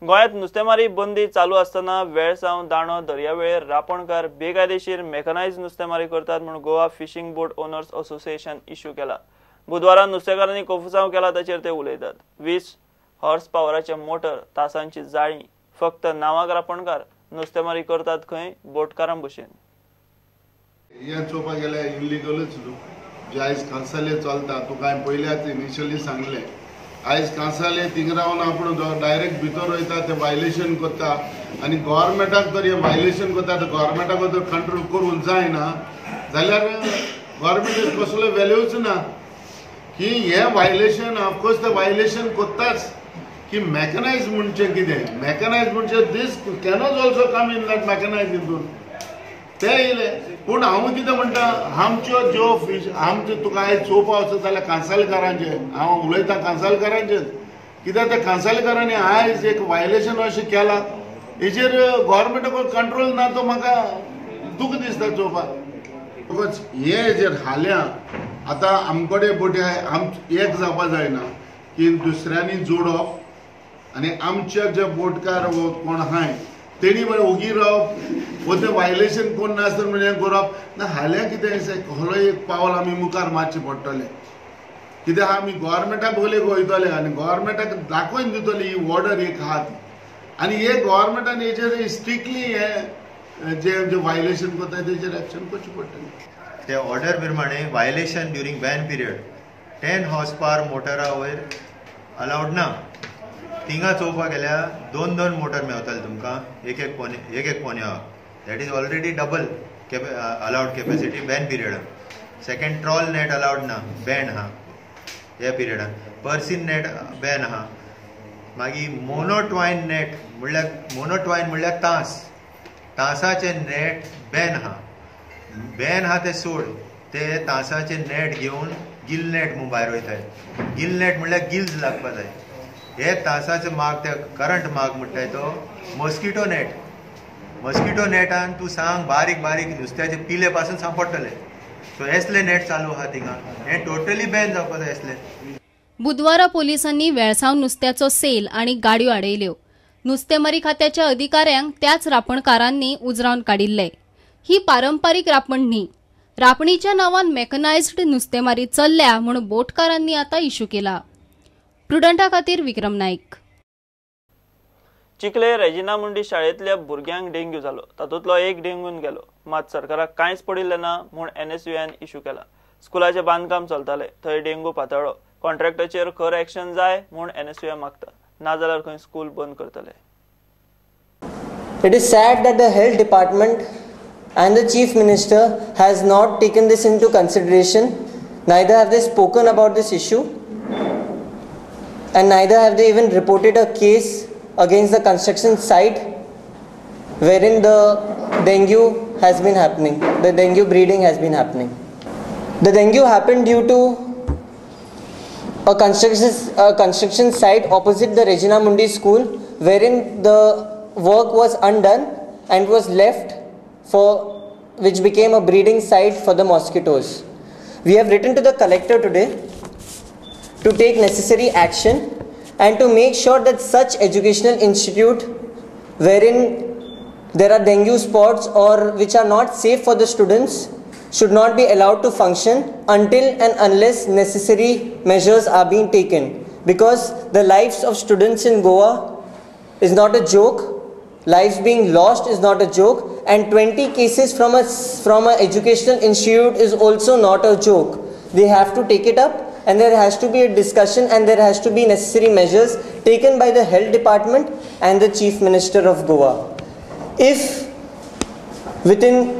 गोंयांत नुस्तेमारी बंदी चालू आसतना वेळसांव दांडो दर्यावेळेर रापणकार बेकायदेशीर मेकनायज नुस्तेमारी करतात म्हूण Goa fishing boat owners association issue केला. बुधवारा नुस्तेकारांनी कोफुसांव केला ताचेर ते उलयतात. 20 हॉर्स पावराचे मोटर, तासांची जाळी, फक्त नांवाक रापणकार नुस्तेमारी करतात खंय बोटकारां भशेन. हें चोवपाक गेल्यार इलिगलूच न्हू, जे आयज कांसाले चलता. तुका हांवें पयल्याच इनिशियली सांगलें, आयज कांसाले थिंगा रावन आपूण डायरेक्ट भितर वयता, ते वायलेशन करता. आनी गव्हर्मेंटाक जर हें वायलेशन करता तर गव्हर्मेंटाक जर कंट्रोल करूंक जायना जाल्यार गव्हर्मेंट कसलो व्हॅल्यूच ना. की हें वायलेशन ऑफकोर्स ते वायलेशन करताच. की मॅकनायज म्हणजे कितें, मॅकनायज म्हणजे these canoes also come in that mechanise हितून ते येयले. पूण हांव कितें म्हणटा, आमच्यो ज्यो फिश आमच्यो तुका आयज चोवपा वचत जाल्यार कांसालकारांचें हांव उलयतां, कांसालकारांचें कित्याक त्या कांसालकारांनी आयज एक वायलेशन अशें केलां, हेजेर गव्हर्मेंटाक कंट्रोल ना, तो म्हाका दूख दिसता चोवपाक. हे हेजेर हाल्यां आतां आमकडे बोटी आम एक जावपा जायना की दुसऱ्यांनी जोडप आनी आमचे जे बोटकार कोण आहाय तेणी म्हळ्यार ओगी रावप वो तें वायलेशन कोण नासतना म्हणजे करप ना. हाल्यां कितें आसा, कसलो एक पावल आमी मुखार मारचें पडटलें. कित्याक आमी गव्हर्मेंटाक पयलीं वयतले आनी गव्हर्मेंटाक दाखोवन दितले ही ऑर्डर एक आहा ती. आनी हे गव्हर्मेंटान हेजेर स्ट्रिक्टली हे जे जे वायलेशन करता तेजेर एक्शन करचें पडटलें. ते ऑर्डर प्रमाणे violation during ban period 10 horse power मोटरा वयर अलावड ना. थिंगा चोवपाक गेल्यार 2-2 मोटर मेवताले तुमकां, एक एक पोने एक एक पोन्या. That is already double allowed capacity ban पिरियडान. Second, trawl net allowed ना, बॅन आहा ह्या पिरियडान. पर्सीन नेट बॅन आहा. मागीर मोनोट्वायन नेट म्हणल्यार, मोनोट्वायन म्हणल्यार तांस, तांसाचें नेट बॅन आहा. बॅन आहा ते सोड, ते तांसाचें नेट घेवन गिल नेट म्हूण भायर वयताय. गिल नेट म्हणल्यार गिल्स लागपा जाय. हे तांसाचे माग, ते करंट माग म्हणटाय तो मॉस्किटो नेट. मॉस्किटो नेटान तूं सांग बारीक बारीक नुस्त्याचे पिले पासून सांपडटले. सो एसले नेट चालू आहा थिंगा, हें टोटली बॅन जावपा जाय एसले. बुधवारा पोलिसांनी वेळसांव नुस्त्याचो सेल आनी गाडयो आडयल्यो. नुस्तेमारी खात्याच्या अधिकाऱ्यांक त्याच रापणकारांनी उजरावन काडिल्ले. ही पारंपारीक रापण न्ही, रापणीच्या नांवान मेकनायज्ड नुस्तेमारी चल्ल्या म्हूण बोटकारांनी आतां इश्यू केला. प्रुडंटा खातीर विक्रम नाईक. चिखले रेजिना मुंडी शाळेंतल्या भुरग्यांक डेंग्यू जालो, तातूंतलो एक डेंग्यून गेलो. मात सरकाराक कांयच पडिल्लें ना म्हूण एनएसयूएन इश्यू केला. स्कुलाचें बांदकाम चलतालें थंय डेंग्यू पातळ्ळो. कॉन्ट्रॅक्टरचेर खर एक्शन जाय म्हूण एनएसयूएन मागता, नाजाल्यार खंय स्कूल बंद करतले. It is sad that the health department and the chief minister has not taken this into consideration, neither have they spoken about this issue, and neither have they even reported a case against the construction site wherein the dengue has been happening, the dengue breeding has been happening. The dengue happened due to a construction site opposite the Regina Mundi school, wherein the work was undone and was left for, which became a breeding site for the mosquitoes. We have written to the collector today to take necessary action and to make sure that such educational institute wherein there are dengue spots or which are not safe for the students should not be allowed to function until and unless necessary measures are being taken, because the lives of students in Goa is not a joke, lives being lost is not a joke, and 20 cases from an educational institute is also not a joke. They have to take it up, and there has to be a discussion and there has to be necessary measures taken by the health department and the Chief Minister of Goa. If within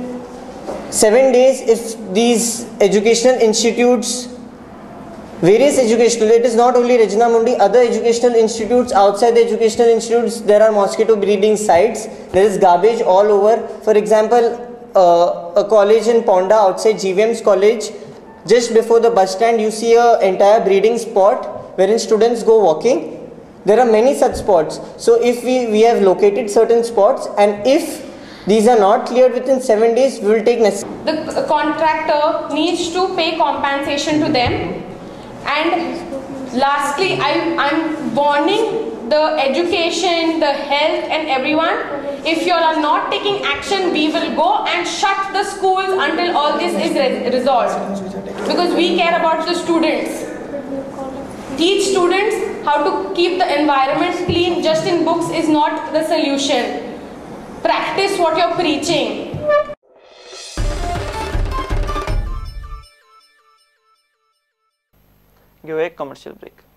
7 days, if these educational institutes, various educational, it is not only Regina Mundi, other educational institutes, outside the educational institutes, there are mosquito breeding sites, there is garbage all over. For example, a college in Ponda outside GVM's college, just before the bus stand, you see an entire breeding spot wherein students go walking. There are many such spots. So if we have located certain spots, and if these are not cleared within 7 days, we will take necessary. The contractor needs to pay compensation to them. And lastly, I'm warning the education, the health and everyone. If you all are not taking action, we will go and shut the schools until all this is resolved. Because we care about the students. Teach students how to keep the environment clean just in books is not the solution. Practice what you're preaching. घेऊया एक commercial break.